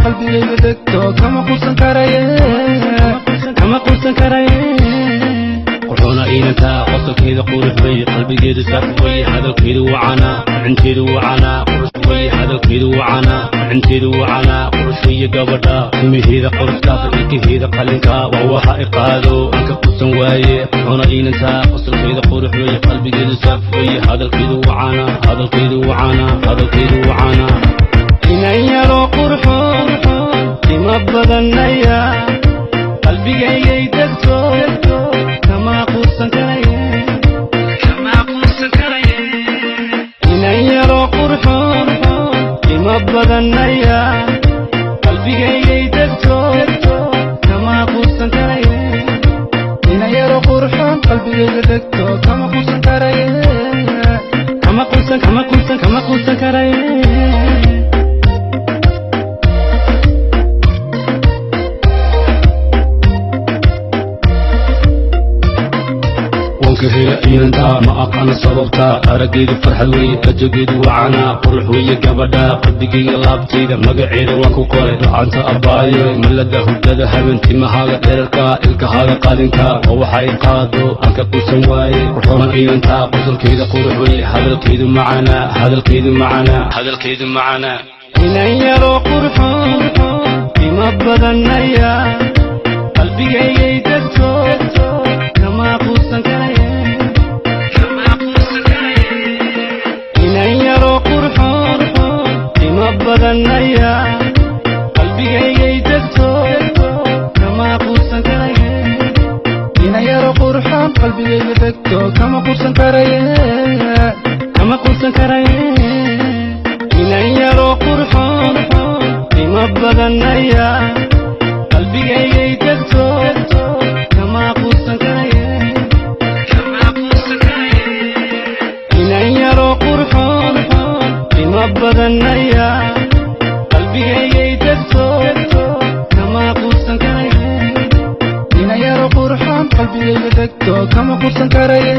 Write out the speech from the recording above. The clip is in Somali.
Qalbigayga degto, kama quusan karaye, kama quusan karaye. Qurxoona inantaa, qosolkeeda qurux wey, qalbigeedu saaf wey, hadalkeedu wacanaa, qurxinteedu wacanaa, qurux wey, hadalkeedu wacanaa, qurxinteedu wacanaa, qurux weeye gabadha. Timaheeda qoruskaaf, ilkaheeda qalinka, waa waxa i qaado aan ka qusan waaye. Qurxoona inantaa, qosolkeeda qurux wey, qalbigeedu saaf wey, hadalkeedu wacanaa, hadalkeedu wacanaa, hadalkeedu wacanaa. Inan yaroo qurxoon, qiimo badanaya, qalbigaygay degto, kama quusan karaye, kama quusan karaye. Inan yaroo qurxoon, qiimo badanaya, qalbigaygay degto, kama quusan karaye. Inan yaroo qurxoon, qalbigayga degto, kama quusan karaye, kama quusan, kama quusan, kama quusan karaye. Wanka hela inantaa, ma aqaana sababta, araggeedu farxad weye, rajageedu wacanaa, qurux weeye gabadha. Qalbigayga laabtayda magaceeda waan ku qoray lacanta abbaayo. Malada hurdada haben, timahaaga dherarka, ilkahaaga qalinka, oo waxa i qaado aan ka quusan waaye. Qurxoona inantaa, qosolkeeda qurux weye, hadalkeedu macanaa, hadalkeedu macanaa, hadalkeedu macanaa. Inan yaroo qurxoon, qiimo badanaya, qalbigaygay degto, kama quusan karaye, kama quusan karaye. Inan yaroo qurxoon, qiimo badanaya, qalbigaygay degto, kama quusan karaye. Inan yaroo qurxoon, qalbigayga degto, kama quusan karaye, kama quusan karaye. Inan yaroo qurxoon, qiimo badanaya, qalbigaygay degto, kama quusan karaye, kama quusan karaye. Inan yaroo qurxoon, qiimo badanaya, qalbigaygay degto, kama quusan karaye. Inan yaroo qurxoon, qalbigayga degto, kama quusan karaye.